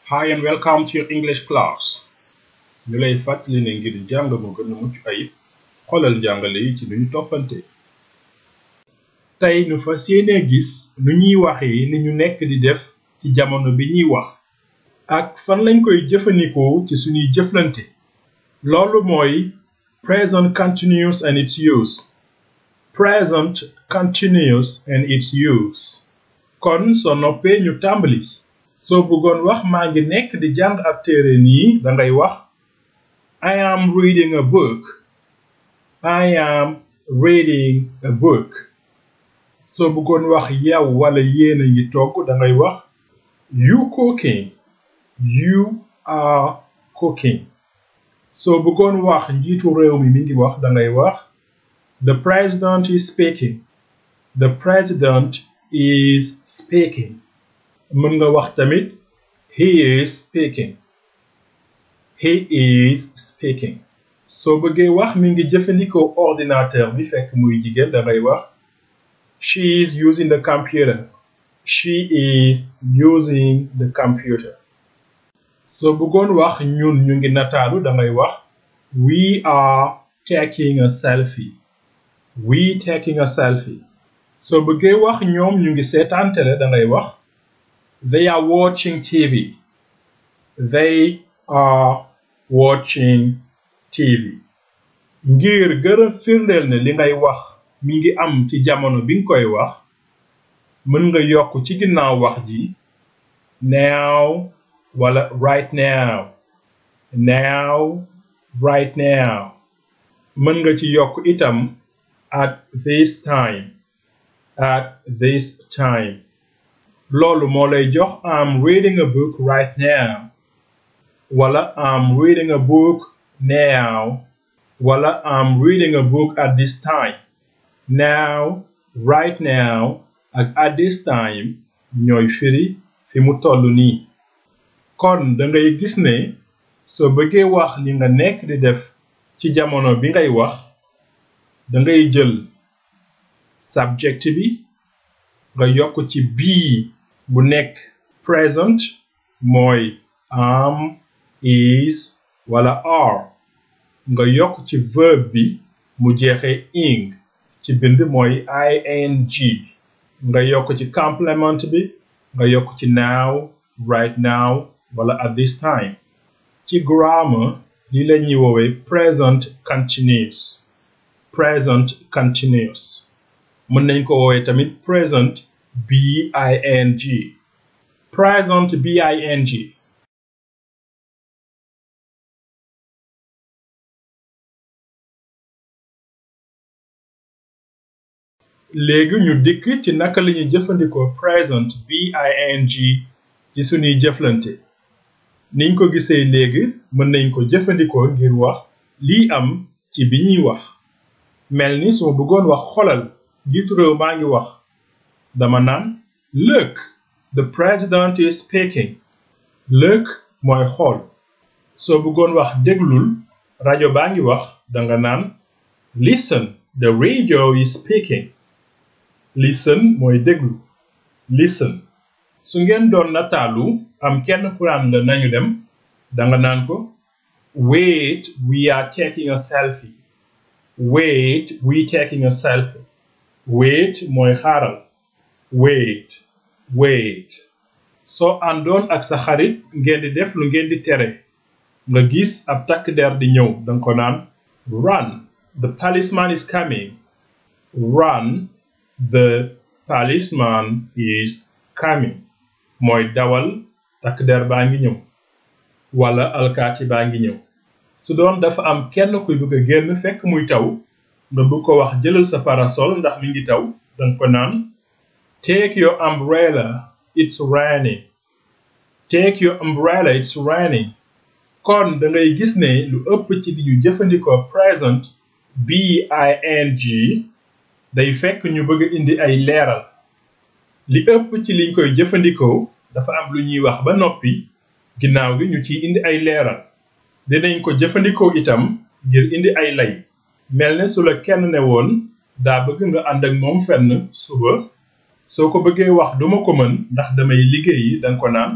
Hi and welcome to your English class. ñu lay fàttali ne ngir jàng mu gën a mucc ayib xoolal jàngale yi ci nu ñu toppante. Tey nu fas yéenee gis nu ñuy waxee li ñu nekk di def ci jamono bi ñuy wax ak fan lañ koy jëfandikoo ci suñuy jëflante. Loolu mooy present continuous and its use. Present continuous and its use. Kon soo noppee ñu tàmbali. soo bëggoon wax maa ngi nekk di jàng ab téere nii dangay wax I am reading a book. I am reading a book. soo bëggoon wax yow wala yéen a ngi togg dangay wax you cooking. You are cooking. soo bëggoon wax njiitu réew mi ngi wax dangay wax the president is speaking. The president is speaking. mën nga wax tamit he is speaking. He is speaking. soo bëggee wax mi ngi jëfandikoo ordinateur bi fekk muy jigéen dangay wax she is using the computer. She is using the computer. soo bëggoon wax ñun ñu ngi nataalu dangay wax we are taking a selfie. We taking a selfie. soo bëggee wax ñoom ñu ngi seetaan télé dangay wax they are watching TV. They are watching TV. ngir gën a firndeel ne li ngay wax mi ngi am ci jamono bi nga koy wax mën nga yokk ci ginnaaw wax ji now wala right now. Now, right now. mën nga ci yokk itam at this time. At this time. loolu moo lay jox I'm reading a book right now. wala I'm reading a book now. wala I'm reading a book at this time. Now, right now ak at this time ñooy firi fi mu tollu nii. kon dangay gis ne soo bëggee wax li nga nekk di def ci jamono bi ngay wax dangay jël subject bi nga yokk ci bii bu nekk present mooy am is wala are. nga yokk ci verb bi mu jeexee ing ci bind mooy ing. nga yokk ci complement bi nga yokk ci now, right now wala at this time. ci grammar li la ñuy woowee present continuous. Present continuous. mën nañ ko woowee tamit present BING. Present BING. léegi ñu dikk ci naka la ñuy jëfandikoo present BING ci suñuy jëflante. niñ ko gisee léegi mën nañ ko jëfandikoo ngir wax lii am ci bi ñuy wax. mel ni soo bëggoon wax xolal jiitu réew maa ngi wax dama naan look, the president is speaking. Look mooy xool. soo bëggoon wax déglul rajo baa ngi wax danga naan listen, the radio is speaking. Listen mooy déglu. Listen. su ngeen doon nataalu am kenn ku naan la nañu dem danga naan ko wait, we are taking a selfie. Wait, we taking a selfie. Wait mooy xaaral. Wait, wait. soo àndoon ak sa xarit ngeen di def lu ngeen di tere nga gis ab takk der di ñëw danga ko naan run, the policeman is coming. Run, the policeman is coming. mooy dawal takk der baa ngi ñëw wala alkaati baa ngi ñëw. su doon dafa am kenn kuy bëgg a génn fekk muy taw nga bëgg ko wax jëlal sa parasol ndax mi ngi taw danga ko naan take your umbrella, it's raining. Take your umbrella, it's raining. kon dangay gis ne lu ëpp ci li ñu jëfandikoo present BING day fekk ñu bëgg indi ay leeral. li ëpp ci liñ koy jëfandikoo dafa am lu ñuy wax ba noppi ginnaaw gi ñu ciy indi ay leeral. dinañ ko jëfandikoo itam ngir indi ay lay. mel ne su la kenn ne woon daa bëgg nga ànd ak moom fenn suba soo ko bëggee wax duma ko mën ndax damay liggéeyi danga ko naan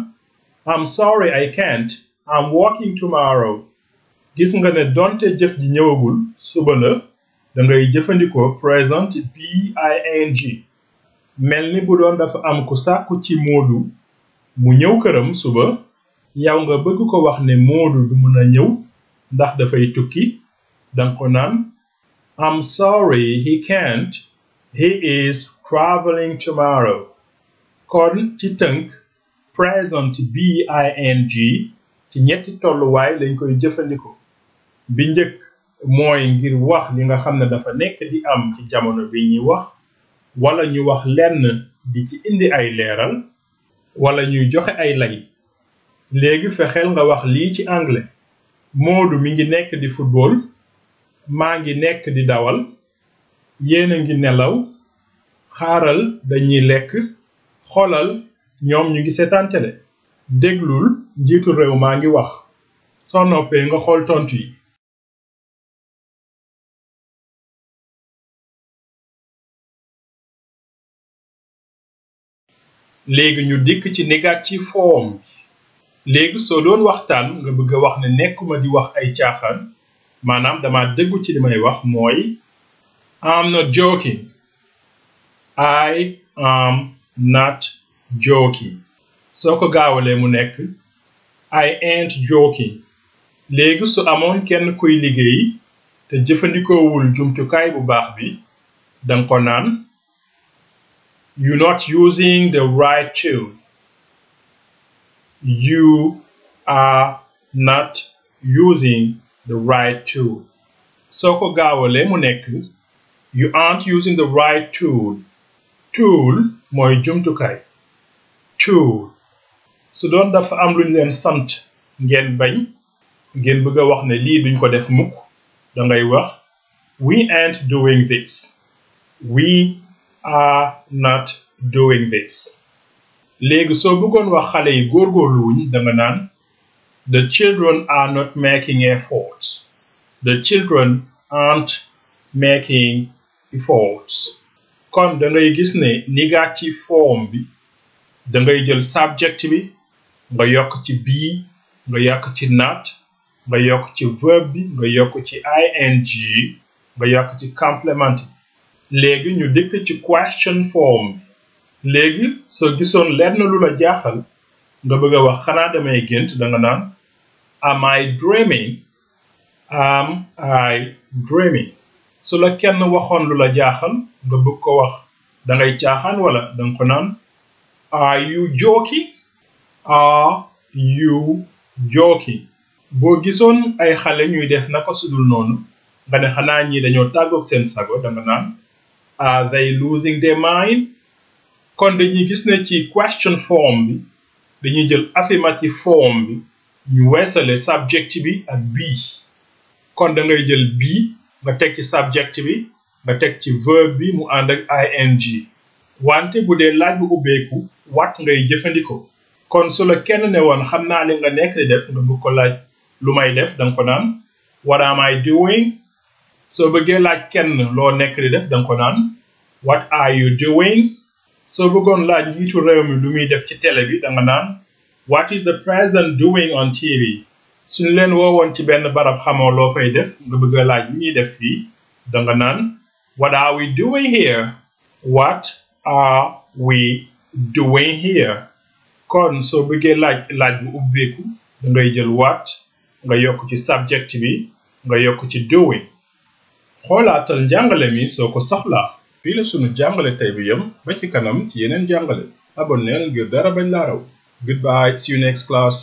I'm sorry I can't. I'm working tomorrow. Gis nga ne donte jëf ji ñëwagul suba la da ngay jëfandikoo present BING mel ni bu doon dafa am ku sàkku ci Moodu mu ñëw këram suba yow nga bëgg ko wax ne Moodu du mën a ñëw ndax dafay tukki danga ko naan I'm sorry he can't. He is traveling tomorrow. Kon ci tënk present BING ci ñetti tolluwaay lañ koy jëfandikoo bi njëkk mooy ngir wax li nga xam ne dafa nekk di am ci jamono bi ñuy wax wala ñu wax lenn di ci indi ay leeral wala ñuy joxe ay lay léegi fexeel nga wax lii ci anglais Moodu mi ngi nekk di football maa ngi nekk di dawal yéen a ngi nelaw xaaral dañuy lekk xoolal ñoom ñu ngi seetaan télé déglul njiitu réew maa ngi wax soo noppee nga xool tontu yi léegi ñu dikk ci négative form léegi soo doon waxtaan nga bëgg a wax ne nekkuma di wax ay caaxaan maanaam dama dëggu ci li may wax mooy I'm not joking. I am not joking. soo ko gaawalee mu nekk I ain't joking. léegi su amoon kenn kuy liggéey te jëfandikoowul jumtukaay bu baax bi danga ko naan you're not using the right tool. You are not using the right tool. soo ko gaawalee mu nekk you aren't using the right tool. Tool mooy jumtukaay. Tool su doon dafa am luñ leen sant ngeen bañ ngeen bëgg a wax ne lii duñ ko def mukk dangay wax we ain't doing this. We are not doing this. léegi soo bëggoon wax xale yi góorgóorlu wuñ danga naan the children are not making efforts. The children aren't making efforts. kon dangay gis ne négative form bi dangay jël subject bi nga yokk ci be nga yokk ci not nga yokk ci verb bi nga yokk ci ing nga yokk ci complement léegi ñu dikk ci question form bi léegi soo gisoon lenn lu la jaaxal nga bëgg a wax xanaa damay gént danga naan am I dreaming. Am I dreaming. su la kenn waxoon lu la jaaxal nga bëgg ko wax dangay caaxaan wala danga ko naan are you joking. Are you joking. boo gisoon ay xale ñuy def naka sudul noonu nga ne xanaa ñi dañoo tàggoog seen sago danga naan are they losing their mind. kon dañuy gis ne ci question form bi dañuy jël affirmative form bi ñu weesale subject bi ak be. kon da ngay jël be nga teg ci subject bi nga teg ci verb bi mu ànd ak ing wante bu dee laaj bu ubbeeku what ngay jëfandikoo. kon su la kenn ne woon xam naa li nga nekk di def nga bëgg ko laaj lu may def danga ko naan what am I doing. soo bëggee laaj kenn loo nekk di def danga ko naan what are you doing. soo bëggoon laaj njiitu réew mi lu muy def ci télé bi danga naan what is the president doing on TV. suñu leen woowoon ci benn barab xamoo loo fay def nga bëgg a laaj lu ñuy def fii danga naan what are we doing here. What are we doing here. kon soo bëggee laaj bu ubbeeku dangay jël what nga yokk ci subject bi nga yokk ci doing. xoolaatal njàngale mi soo ko soxlaa. fii la sunu jàngale tey bi yem ba ci kanam ci yeneen jàngale. abonneel ngir dara bañ laa raw. Goodbye, see you next class.